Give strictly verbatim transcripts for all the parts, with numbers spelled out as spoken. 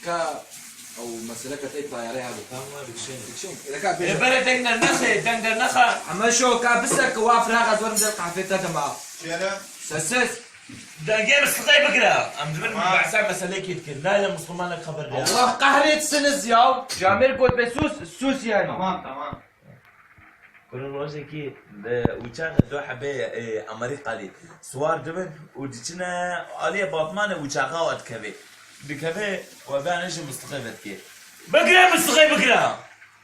Ka ew meseleke tê tayarê hebû. Tamam, dikişên. Dikişên. Leka bêje. Ê, berê deng dernexe, deng dernexe. Ama şo ka biser ki wa firax ez werim del qehvê te dema. Çêne? Sessiz. Dengê misliqê bigire. Em dibin. Tamam. Behsa meselekê dikin. Nayê Mislimanek xeber diya. Allah kahretsin ya. Camêr got be sus, sus yani. Tamam, tamam. Kuro rojekî di uçaxê du hebê, e, Amerîkalî siwar dibin û diçine aliyê Batmanê uçaxa we dikeve. Dikeve we bêne ji mistiqê vedikê. Bigire mistiqê bigire!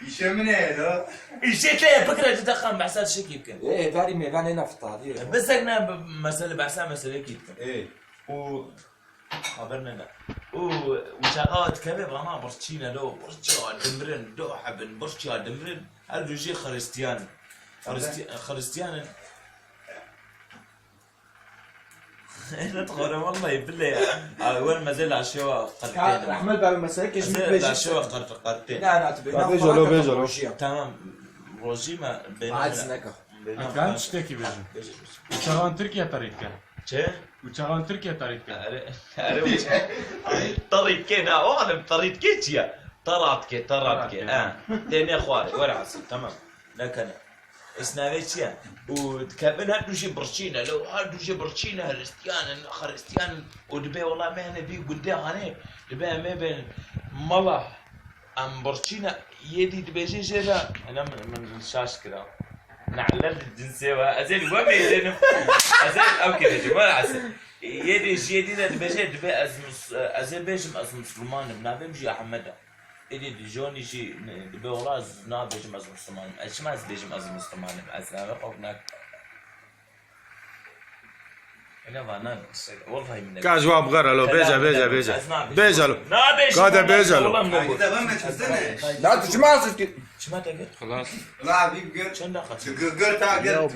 Îşê min e lo. Îşê te ye bigire tu deqan behsa tiştekî bikin. Ê, hêverî mêvanê ne fitarî ye. Bisek ne mesele behsa meselekî bikin. Ê. Û Xeber neda. Û uçaxa dikeve bana birçîne do, birçîya dimrin, do hebin, birçîya dimrin. Her du jî Xristiyan in. Xristi-, Xristiyan in. Ne dixwere wellahî bile ya. Abi, wer mezê laşewa qertêne. Rehmet abi, mesela keşmi Mezê beşik. Laşewa qert-, qertêne. Ne, ne, tu bê. Ya, bêje lo, bêje lo. Tamam. Rojî me bêne. Aciz neka. Bêne. Em tiştekî bêjin. Bêje, bêje. Uçaxan Tirkiye tarî dike. Çi? Uçaxan Tirkiye tarî dike. Erê, erê, uça-, tarî dike ne, oğlum, tarî dike çi ya? Taratke, taratke, ha. Têne xwarê, were asıl, tamam. Nekene. Isnavê çi ya? Û dikevin her du jî birçîne, lo her du jî birçîne, Hristiyan in, Hristiyan in. Û dibê wela me hene vî gundê anê, dibê em ê bên mala. Em birçîne, yê dî dibêje jê re, ene min, min, min şaş kira. Ne'lel li cinsê we. Ez ê li we mêzênim. Ez ê ew kê dibêjim, we ase. Yê dî ji yê dî re dibêje, dibê ez mus-, ez ê bêjim ez Musliman im. Navê min jî Ahmed e. Êdî di jonî jî ne-, dibê wela ez nabêjim ez Musliman im. Ez çima ez bêjim ez Musliman im? Ez navê xwe ne- Ene va, na, wellahî min Ka ji wa bixer alo, bêje, bêje, bêje. Ez nabêjim. Bêje alo. Nabêjim. Ka de bêje alo. Oğlum, bu. Haydi devam et, bizde ne? Ya tu çima asıl ki? Çima te gir? Xelas. La, bir gör. Çend dakika? Gör, gör, ta gör.